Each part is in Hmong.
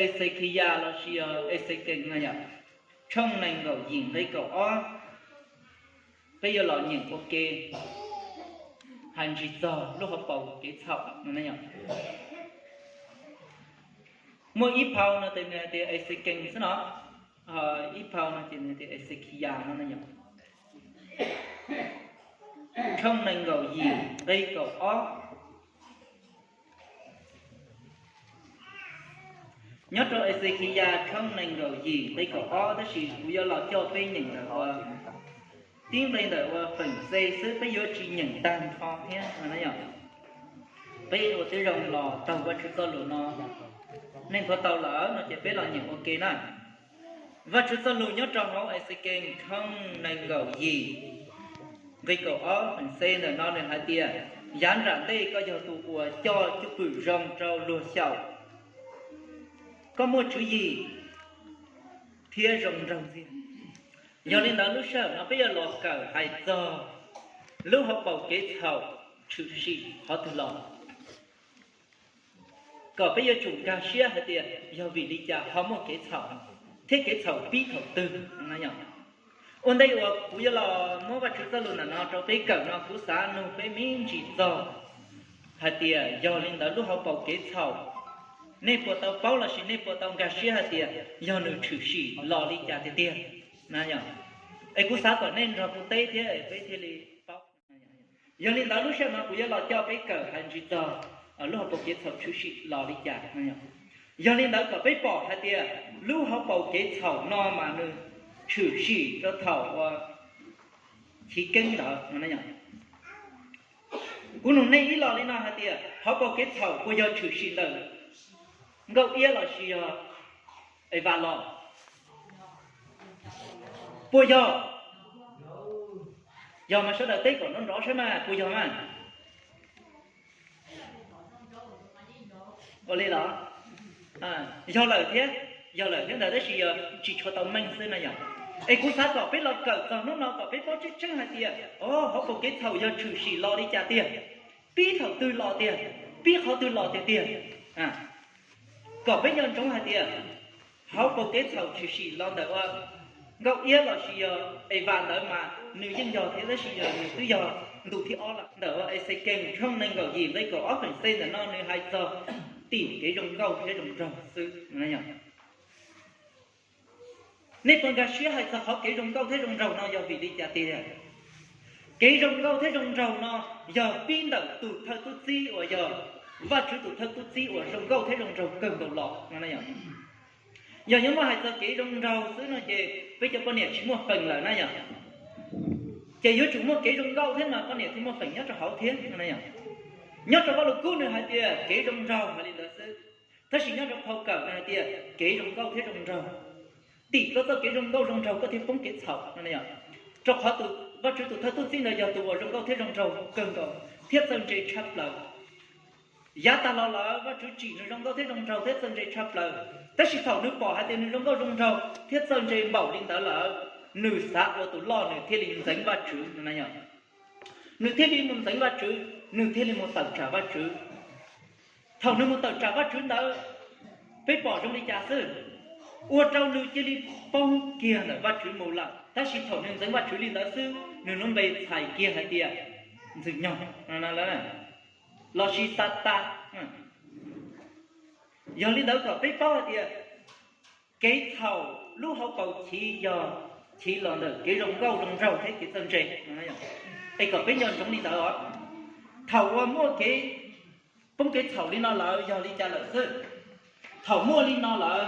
Exekiyas los sis yog Exekees no yom, tshooj nees nkaum yim nqe kaum ob, peb yuav los nyeem ua ke hais ntsig txog lub hauv paus kev txhaum no yom. Muaj ib phau no ces nws hais tias Exekees xwb no, ib phau no ces nws tias Exekiyas no no yom. Tshooj nees nkaum yim nqe kaum ob. Nyob rau Exekiyas tshooj nees nkaum yim nqe kaum ob, tab sis kuv yuav los coj peb nyeem ntawm ua, tib nqe ntawm ua feem C xwb, peb yuav tsis nyeem tag nrho thiab no yom. Peb ua tib zoo los taug Vajtswv txoj lus no, nej nthuav tau lawm no ces peb los nyeem ua ke na. Vajtswv txoj lus nyob rau hauv Exekees tshooj nees nkaum yim nqe kaum ob feem C ntawm no nws hais tias, yav nram ntej koj yog tus uas coj cwj pwm zoo rau luag xyaum, koj muaj tswv yim thiab zoo nraug ntxiag. Yog li ntawd lub sij hawm no peb yuav los kawm hais txog lub hauv paus kev txhaum tshwm sim qhov twg los, kom peb yuav tsum nkag siab hais tias yog vim li cas ho muaj kev txhaum, thiab kev txhaum pib thaum twg no yom. Ua ntej uas kuv yuav los muab Vajtswv txoj lus ntawm no rau peb kawm no kuv xav nug peb me ntsis txog hais tias yog li ntawd lub hauv paus kev txhaum, nej puas tau paub los sis nej puas tau nkag siab hais tias yog nws tshwm sim los li cas tiag tiag na yom. Es kuv xav kom nej nrog kuv teb thiab peb thiaj li paub. Yog li ntawd lub sij hawm no kuv yuav los coj peb kawm hais ntsig txog lub hauv paus kev txhaum tshwm sim los li cas no. Yog li ntawd kom peb pom hais tias lub hauv paus kev txhaum no mas nws tshwm sim rau thaum uas chiv keeb ntawd no. Kuv nug nej ib los li no hais tias hauv paus kev txhaum puas yog tshwm sim ntawm Nkauj Iab los sis yog Evas los? Puas yog? Yog mas sawv daws teb kom nrov nrov saib mas puas yog mas? Ua li los? Yog lawm thiab, yog lawm thiab ntawd tab sis yog tsis tshua tau meej xwb na yom. Es kuv xav kom peb los kawm txog hnub no kom peb paub tseeb tseeb hais tias, o, hauv paus kev txhaum yog tshwm sim los li cas tiag, pib thaum twg los tiag, pib qhov twg los tiag tiag. Kom peb nco ntsoov hais tias hauv paus kev txhaum tshwm sim los ntawm ua Nkauj Iab los sis yog Evas ntawd mas nws yeej yog thiab tab sis yog nws twb yog ntu thib ob lawm. Ntawm ua Exekees tshooj nees nkaum yim nqe kaum ob feem C ntawm no nws hais txog tim kev zoo nkauj thiab zoo nraug xwb. Nej puas nkag siab hais txog qhov kev zoo nkauj thiab zoo nraug no yog vim li cas tiag? Kev zoo nkauj thiab zoo nraug no yog pib ntawm tus thawj tub txib uas yog Vajtswv tus thawj tub txib uas zoo nkauj thiab zoo nraug kawg nkaus los no. Yog yuav muaj hais txog kev zoo nraug xwb no ces peb cov poj niam tsis muaj feem lawm na yom. Ces yuav tsum muaj kev zoo nkauj thiab mas poj niam thiaj muaj feem nyob rau hauv thiab no. Nyob rau Vaj Lug Kub nws hais tias kev zoo nraug hais li ntawd xwb, tab sis nyob rau phau kawm nws hais tias kev zoo nkauj thiab zoo nraug. Tim koj txoj kev zoo nkauj zoo nraug koj thiaj poob kev txhaum no. Rau qhov tus Vajtswv tus thawj tub txib ntawd yog tus uas zoo nkauj thiab zoo nraug kawg nkaus thiab txawj ntse tshaj plaws. Yav tag los lawm Vajtswv tsim nws zoo nkauj thiab zoo nraug thiab txawj ntse tshaj plaws, tab sis thaum nws pom hais tias nws zoo nkauj zoo nraug thiab txawj ntse npaum li ntawd lawm, nws xav ua tus loj nws thiaj li ntxeev Vajtswv no. Nws thiaj li mus ntxeev Vajtswv, nws thiaj li mus tawm tsam Vajtswv. Thaum nws mus tawm tsam Vajtswv ntawd, peb pom zoo li cas xwb? Ua rau nws cia li poob kiag ntawm Vajtswv mus lawm. Tab sis thaum nws ntxeev Vajtswv li ntawd xwb, nws lub npe txhais kiag hais tias Ntxwg Nyoog los sis Xatas. Yog li ntawd kom peb paub hais tias kev txhaum lub hauv paus chiv yog chiv los ntawm kev zoo nkauj zoo nraug thiab kev txawj ntse. Es kom peb nco ntsoov li ntawd os. Thaum uas muaj kev poob kev txhaum li no lawm yog li cas lawm xwb? Thaum muaj li no lawm,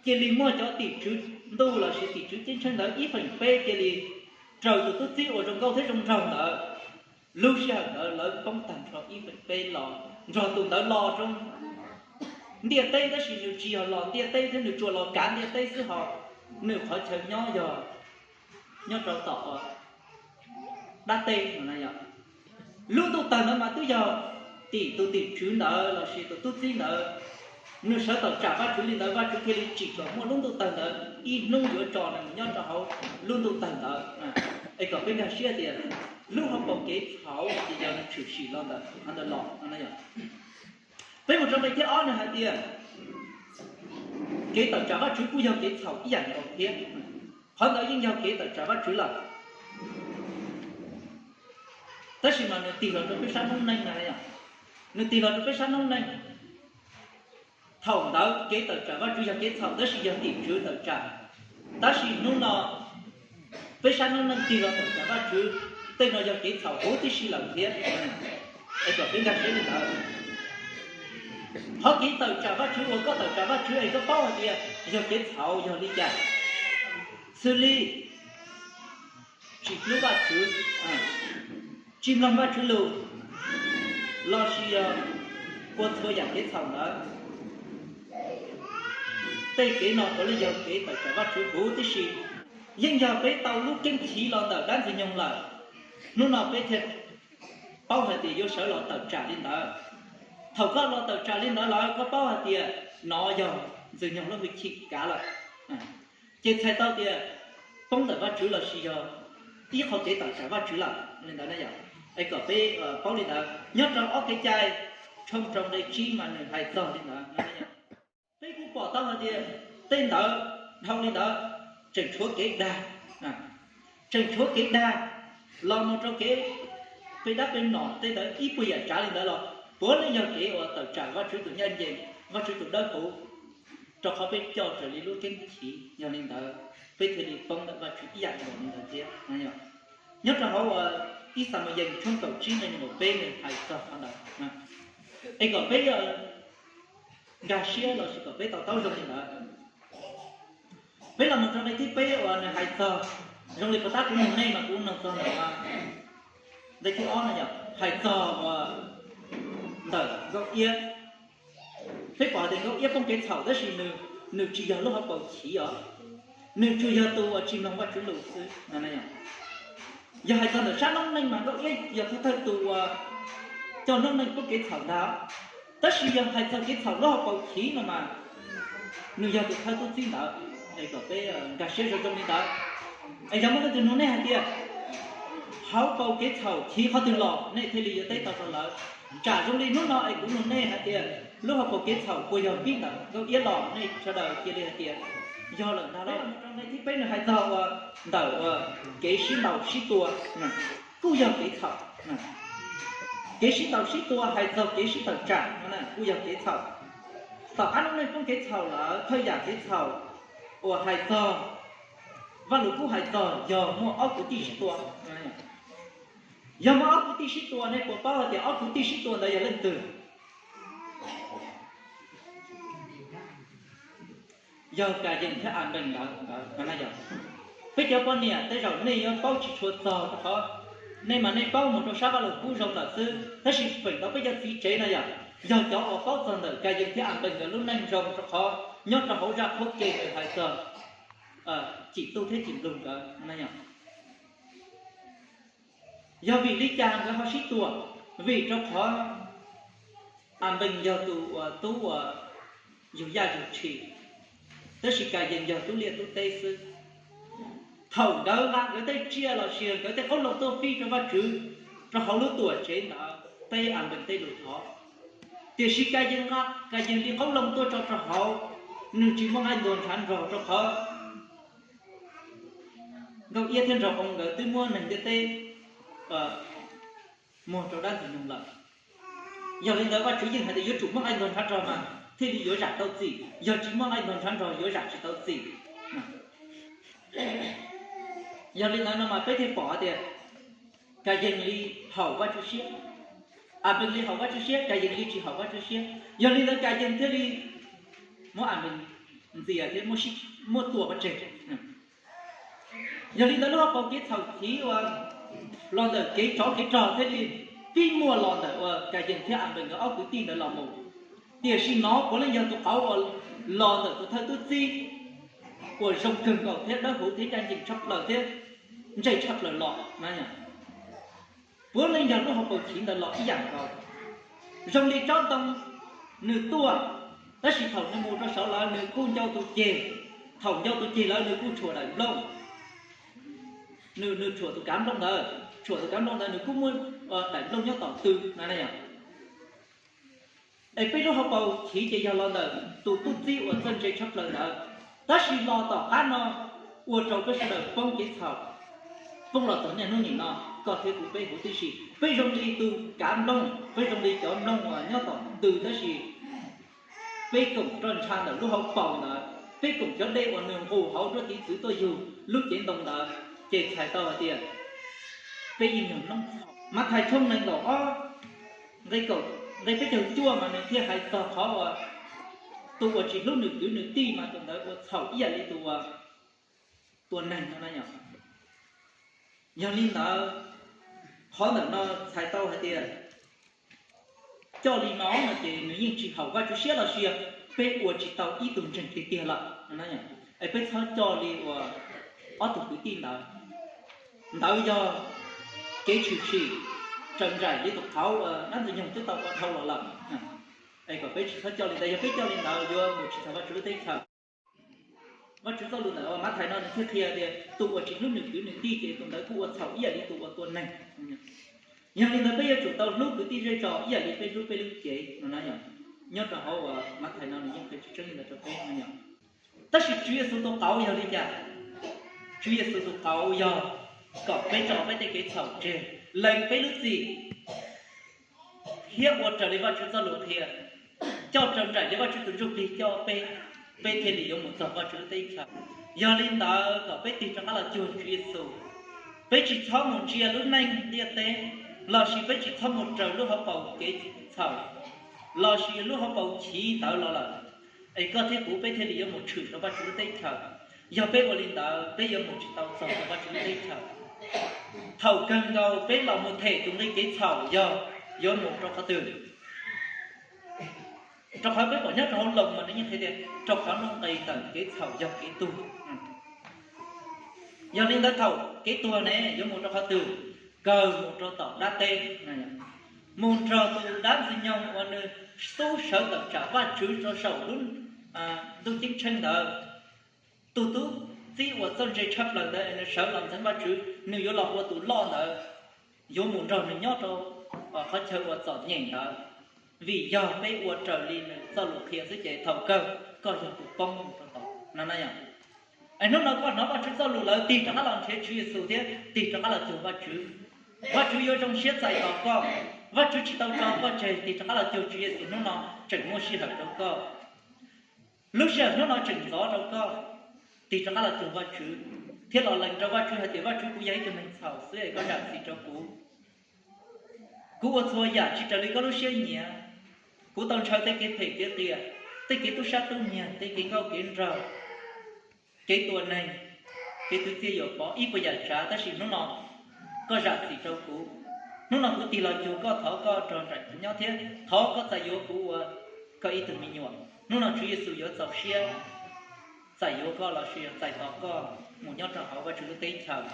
cia li muaj cov tim tswv ntuj los sis tim tswv ceeb tsheej ntawd ib feem peb cia li raws tus tub txib uas zoo nkauj thiab zoo nraug ntawd. Lub sij hawm ntawd lawv poob tag nrho ib feem peb los nrog tus ntawd los rau ntiaj teb, tab sis nws tsis yog los ntiaj teb thiab, nws tsuas los kav ntiaj teb xwb ho nws qhov chaw nyob yog nyob rau tom dab teb no. Lub ntuj tawg ntawd mas twb yog tim tus tim tswv ntawd los sis tus tub txib ntawd nws sawv tawm tsam Vajtswv li ntawd, Vajtswv thiaj li tsim kom muaj lub ntuj tawg ntawd ib hnub yuav tso nws mus nyob rau hauv lub ntuj tawg ntawd. Es kom peb nkag siab tias lub hauv paus kev txhaum ces yog nws tshwm sim los ntawm qhov ntawd los no. Peb mus rau nqe thib ob nws hais tias Kev tawm tsam Vajtswv kuj yog kev txhaum ib yam nkaus thiab. Qhov ntawd yeej yog kev tawm tsam Vajtswv lawm, tab sis mas nws tig los rau peb sab noob neej na, nws tig los rau peb sab noob neej. Thaum ntawd kev tawm tsam Vajtswv yog kev txhaum tab sis yog tim tswv tawm tsam, tab sis hnub no peb sab noob neej tig los tawm tsam Vajtswv, tej no yog kev txhaum huv tib si lawm thiab. Es kom peb nkag siab li ntawd. Qhov kev tawm tsam Vajtswv uas koj tawm tsam Vajtswv es koj paub hais tias yog kev txhaum yog li cas? Xws li tsis hlub Vajtswv, tsis mloog Vajtswv lus, lossis yog ua txhua yam kev txhaum ntawd. Tej kev no puav leej yog kev tawm tsam Vajtswv huv tib si. Yeej yog peb tau lub keeb chiv los ntawm dab Ntxwg Nyoog lawm, hnub no peb thiaj paub hais tias yuav sawv los tawm tsam li ntawd. Thaum koj los tawm tsam li ntawd lawm koj paub hais tias nov yog Ntxwg Nyoog lub hwj chim kav lawm, ces txhais tau tias poob ntawm Vajtswv lossis yog ib qho kev tawm tsam Vajtswv lawm li ntawd na yom. Es kom peb paub li ntawd nyob rau ob Kev cai tshooj rau nqe tsib mas nws hais txog li ntawd. Peb kuj pom tau hais tias tej ntawd dhau li ntawd tseem tshuav kev dag, tseem tshuav kev dag los mus rau kev peb dab peb nom tej ntawd ib puas yam tsav li ntawd los puav leej yog kev uas tawm tsam Vajtswv tus ncaj ncees, Vajtswv tus dawb huv, rau qhov peb coj raws li lub keeb chiv. Yog li ntawd peb thiaj li poob ntawm Vajtswv ib yam nkaus li ntawd thiab. Nyob rau hauv ib Xamuyees tshooj kaum tsib nqe nees nkaum peb nws hais txog qhov ntawd, es kom peb nkag siab lossis kom peb to taub zoo li ntawd. Peb los mus rau nqe thib peb uas nws hais txog, zoo li puas tab kuv nug nej mas kuv nug txog ntawm nqe thib ob no yog hais txog uas ntawm Nkauj Iab. Peb pom tias Nkauj Iab poob kev txhaum tab sis nws tsis yog lub hauv paus chiv os, nws tsuas yog tus uas tsis mloog Vajtswv lus xwb. Yog hais txog ntawm sab noob neej mas Nkauj Iab yog thawj thawj tus uas coj noob neej poob kev txhaum ntag. Tab sis yog hais txog kev txhaum lub hauv paus chiv no mas nws yog tus thawj tub txib ntawd. Es kom peb nkag siab zoo zoo li ntawd. Es yog muaj leej twg nug nej hais tias hauv paus kev txhaum chiv qhov twg los nej thiaj li yuav teb tau rau lawv. Tsam zoo li hnub no es kuv nug nej hais tias lub hauv paus kev txhaum puas yog pib ntawm Nkauj Iab los, nej sawv daws cia li hais tias yog lawm ntag lauj. Rau nqe thib peb nws hais txog uas ntawm uas kev sib ntaus sib tua kuj yog kev txhaum. Kev sib ntaus sib tua hais txog kev sib tawm tsam no kuj yog kev txhaum. Tom qab noob neej poob kev txhaum lawm, thawj yam kev txhaum uas hais txog Vajluskub hais txog yog muaj ob kwv tij sib tua. Yog muaj ob kwv tij sib tua, nej puas paub hais tias ob kwv tij sib tua ntawd yog leej twg? Yog Kayees thiab Anpees ntawd. Peb cov poj niam tej zaum nej yuav paub tsis tshua txog rau qhov nej mas nej paub mus rau sab Vajluskub zoo lawm xwb, tab sis feem ntau peb cov txiv tsev no yom, yog cov uas paub txog ntawm Kayees thiab Anpees nkawd lub neej zoo rau qhov nyob rau hauv zaj qhuab ke ntawd hais txog cim tub thiab cim nplug nkawd. Yog vim li cas nkawd ho sib tua? Vim rau qhov Anpees yog tus uas tub uas yug yaj yug tshis, tab sis Kayees yog tub liaj tub teb xwb. Thaum nkawd nqa nkawd tej tsiaj los sis nkawd tej qoob loo tuaj fij rau Vajtswv rau hauv lub tuam tsev ntawd, peb Anpees tej lus thov. Tiam sis Kayees nqa Kayees li qoob loo tuaj tso rau hauv, nws tsis muaj nqaij ntuag ntshav nrog rau qhov Nkauj Iab thiab Nraug Oo nkawd twb muab neeg ntiaj teb muag rau dab Ntxwg Nyoog lawm. Yog li ntawd Vajtswv yeej hais tias yuav tsum muaj nqaij ntuag ntshav nrog mas thiaj li yuav zam tau txim, yog tsis muaj nqaij ntuag ntshav nrog yuav zam tsis tau txim. Yog li ntawd no mas peb thiaj pom tias Kayees li haum Vajtswv siab, Anpees li haum Vajtswv siab, Kayees li tsis haum Vajtswv siab. Yog li ntawd Kayees thiaj li muab Anpees ntxias thiab muab tua pov tseg. Yog li ntawd lub hauv paus kev txhaum chiv uas los ntawm kev tsov kev rog thiaj li pib muaj los ntawm uas Kayees thiab Anpees nkawd ob kwv tij ntawd los mus. Tiam sis nov puav leej yog tus qauv uas los ntawm tus thawj tub txib uas zoo kawg nkaus thiab dawb huv thiab ncaj ncees tshaj plaws thiab ntse tshaj plaws los na. Puav leej yog lub hauv paus chiv ntawd los ib yam nkaus. Zoo li tsob ntoo, nws tuaj, tab sis thaum nws mus rau saud lawm nws kuj ncau tus ceg, thaum ncau tus ceg lawm nws kuj tshuam daim nplooj, nws tshuam tus kav nplooj ntawd, tshuam tus kav nplooj ntawd nws kuj muaj daim nplooj nyob tom tw na. Es peb lub hauv paus chiv ces yog los ntawm tus tub txib uas txawj ntse tshaj plaws ntawd. Tab sis los tom qab no ua rau peb sawv daws poob kev txhaum, poob los txog niaj hnub nim no, koj thiab kuv peb huv tib si, peb zoo li tus kav nplooj, peb zoo li cov nplooj uas nyob tom ntws tab sis peb koom roj ntsha ntawm lub hauv paus ntawd, peb koom cov dej uas nws nqus hauv nruab tiv txwv tuaj yug lub cev ntoo ntawd, ces txhais tau hais tias peb yeej yog noob txhaum. Mathais tshooj nees nkaum ob, nqe peb caug cuaj mas nws thiaj hais txog qhov uas tus uas tsis hlub nws kwv nws tij mas tus ntawd ua txhaum ib yam li tus uas tua neeg no na yom. Yog li ntawd, qhov ntawm no txhais tau hais tias coj li no no ces nws yeej tsis haum Vajtswv siab los sis peb ua tsis tau ib tug ntseeg tiag tiag lawm no na yom. Es peb txhob coj li uas ob tug kwv tij ntawd. Ntawd yog kev tshwm sim raws nraim li tus qauv uas dab Ntxwg Nyoog twb tau ua dhau los lawm. Es kom peb tsis txhob coj li ntawd, yog peb coj li ntawd yuav mus tsis txog Vajtswv lub teb chaws. Vajtswv txoj lus ntawm uas Mathais no nws thiaj qhia tias tus uas tsis hlub nws kwv nws tij ces tus ntawd kuj ua txhaum ib yam li tus uas tua neeg. Yog li ntawd peb yuav tsum tau hlub kwv tij zej zos ib yam li peb hlub peb lub cev no na yom. Nyob rau hauv uas Mathais no nws yeej qhia tseeb tseeb li ntawd rau peb no yom. Tab sis Tswv Yexus tus qauv yog li cas? Tswv Yexus tus qauv yog kom peb tso peb tej kev txhaum tseg, lees peb lub txim, thiab ua raws li Vajtswv txoj lus qhia, coj raws nraim li Vajtswv tus Ntsujplig coj peb, peb thiaj li yuav mus txog Vajtswv lub teb chaws. Yog li ntawd kom peb tig rov qab los cuag Tswv Yexus. Peb tsis txhob mus ntsia lub neej ntiaj teb, los sis peb tsis txhob mus raws lub hauv paus kev txhaum, los sis lub hauv paus chiv ntawd los lawm, es koj thiab kuv peb thiaj li yuav mus tshwm rau Vajtswv lub teb chaws. Yog peb ua li ntawd peb yuav mus tsis tau txog rau Vajtswv lub teb chaws. Thaum kawg nkaus peb los mus them tus nqi kev txhaum yog yuav mus rau qhov twg? Rau qhov peb pom nyob rau hauv Loos mas nws yeej qhia tias rau qhov nuj nqis ntawm kev txhaum yog kev tuag. Yog li ntawd thaum kev tuag ne yuav mus rau qhov twg? Kawg mus rau tom dab teb, mus nrog tus dab Ntxwg Nyoog uas nws xub sawv tawm tsam Vajtswv rau saum lub ntuj ceeb tsheej ntawd. Tus tub txib uas txawj ntse tshaj plaws ntawd es nws sawv los ntxeev Vajtswv, nws yuav los ua tus loj ntawd, yuav mus nrog nws nyob rau qhov chaw uas txom nyem ntawd. Vim yog peb ua raws li nws txoj lus qhia xwb ces thaum kawg koj yog tus poob mus rau tod no na yom. Es hnub no koj hnov Vajtswv txoj lus lawm tig rov qab los nrhiav Tswv Yexus thiab tig rov qab los cuag Vajtswv. Vajtswv yuav zoo siab txais tos koj. Vajtswv tsis tau tso koj tseg, tig rov qab los cuag Tswv Yexus hnub no tseem muaj sij hawm rau koj. Lub sij hawm hnub no tseem ntxov rau koj, tig rov qab los cuag Vajtswv thiab los lees rau Vajtswv hais tias, Vajtswv, kuv yog ib tug neeg txhaum xwb es koj zam txim rau kuv. Kuv ua txhua yam tsis raws li koj lub siab nyiam. Kuv tau ntshaw tej kev phem kev qias, tej kev tub sab tub nyiag, tej kev nkauj kev nraug, kev tua neeg, kev twv txiaj yuam pov ib puas yam tsav, tab sis hnub no koj zam txim rau kuv. Hnub no kuv tig los cuag koj, thov koj rog nraim kuv nyob thiab thov koj txais yuav kuv ua koj ib tug me nyuam. Hnub no Tswv Yexus yuav txaus siab txais yuav koj los sis txais tos koj mus nyob rau hauv Vajtswv lub teb chaws.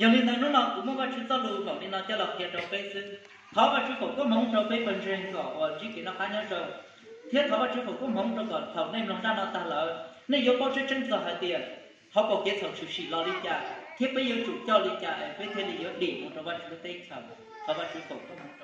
Yog li ntawd hnub no kuv muab Vajtswv txoj lus npaum li no coj los qhia rau peb xwb. Thov Vajtswv foom koob hmoov rau peb pawg ntseeg kom uas ntsib kev noj qab nyob zoo, thiab thov Vajtswv foom koob hmoov rau kom thaum nej mloog zaj no tag lawm, nej yuav paub tseeb tseeb txog hais tias hauv paus kev txhaum tshwm sim los li cas thiab peb yuav tsum coj li cas es peb thiaj li yuav dim mus rau Vajtswv lub teb chaws. Thov Vajtswv foom koob hmoov.